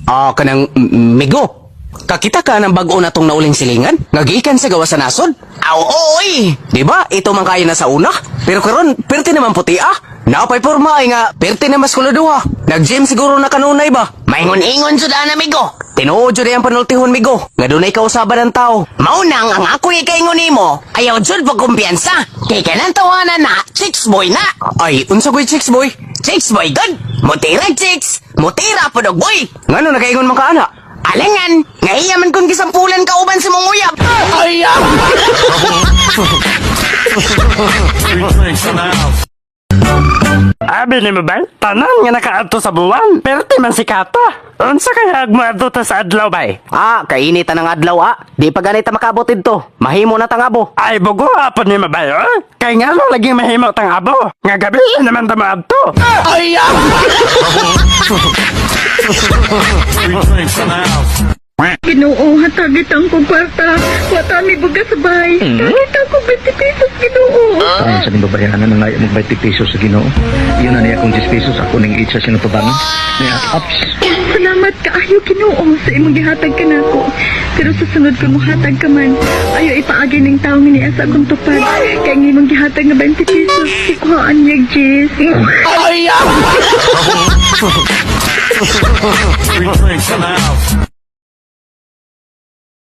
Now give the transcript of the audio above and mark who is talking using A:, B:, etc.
A: Ah, kanang migo. Kakita ka ng bag-o na tong nauling silingan? Nga gikan sa gawas sa nasod? Aw, oy! Di ba? Ito man kayo na sa una. Pero karon, perti naman puti ah. Naapay porma ay nga, perti na mas kuluduha. Nag-gym siguro na kanunay ba?
B: Maingon-ingon jud ana, amigo.
A: Tinuod jud ang panultihon, migo. Nga dunay kausaban ng tao.
B: Mao nang ang ako ikaingon nimo, ayaw jud pagkumpiyansa. Kay kanang tawanan na, chicks boy na.
A: Ay, unsa ko'y chicks boy?
B: Chicks boy gud. Mutira chicks, mutira pud og boy.
A: Ngano nakaingon man ka ana?
B: Alangan, nga iya man kung gisampulan kauban sa mong uyab.
C: Abi ni mo ba? Tanan nga nakaadto sa buwan. Perti man si Kata. Unsa kay agmoadto ta sa adlaw bay?
A: Ah, kainit ta ng adlaw ah. Di pa ganit ta makabot didto. Mahimo na tangabo.
C: Ay bugo apon ni mabay, oh. Kay ngano lagi mahimo tang abo. Nga gabi naman ta moadto.
D: Ginoo, hatagit ang kong kwarta. Wata mi bugas sa bahay. Kahit ako 20 pesos, Ginoo.
E: Ayon sa nimbabayanan ng ngayon mag 20 pesos sa Ginoo. Iyon na niya kung 10 pesos ako ning itsa sinutubangan. Niya, ups.
D: Salamat kaayo, Ginoo, sa imong gihatag kanako. Pero sa sunod kung mohatag ka man, ayo ipaagi ning tawo nga niya sa akong tupad. Kay ang imong gihatag nga 20 pesos, ikuhaan niya Jis.